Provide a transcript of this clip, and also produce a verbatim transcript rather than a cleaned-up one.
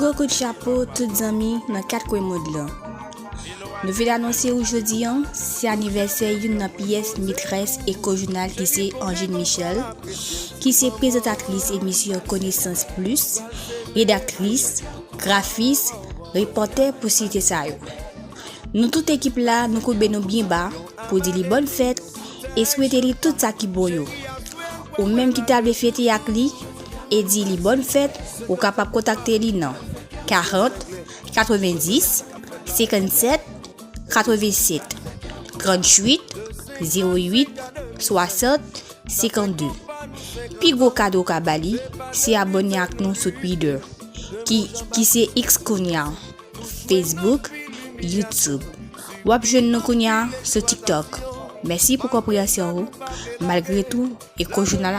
Gwo kout chapo tout zanmi nan kat kwen mond lan. Nou vin anonse ou jodi an, se anivèsè youn nan pyès metrès Eko Jounal ki se Angine Michel, ki se prezantatris emisyon Konesans Plis, redaktris, grafis, repòtè pou site sa yo. Nou tout ekip la, nou koube nou byen ba pou di li bòn fèt e swete li tout sa ki bon yo. Ou menm ki ta vle fete ak li e di li bòn fèt, ou kapab kontakte li nan karant, katrevenndis, senkannsèt, katrevennsèt, tranntuit, zewo uit, swasant, senkannde. Pi gwo kado w ka ba li, se abòne ak nou sou Twitter, ki, ki se X kounye a, Facebook, YouTube. W ap jwenn nou kounye a sou TikTok. Mèsi pou konpreyansyon ou. Malgre tou, Eko Jounal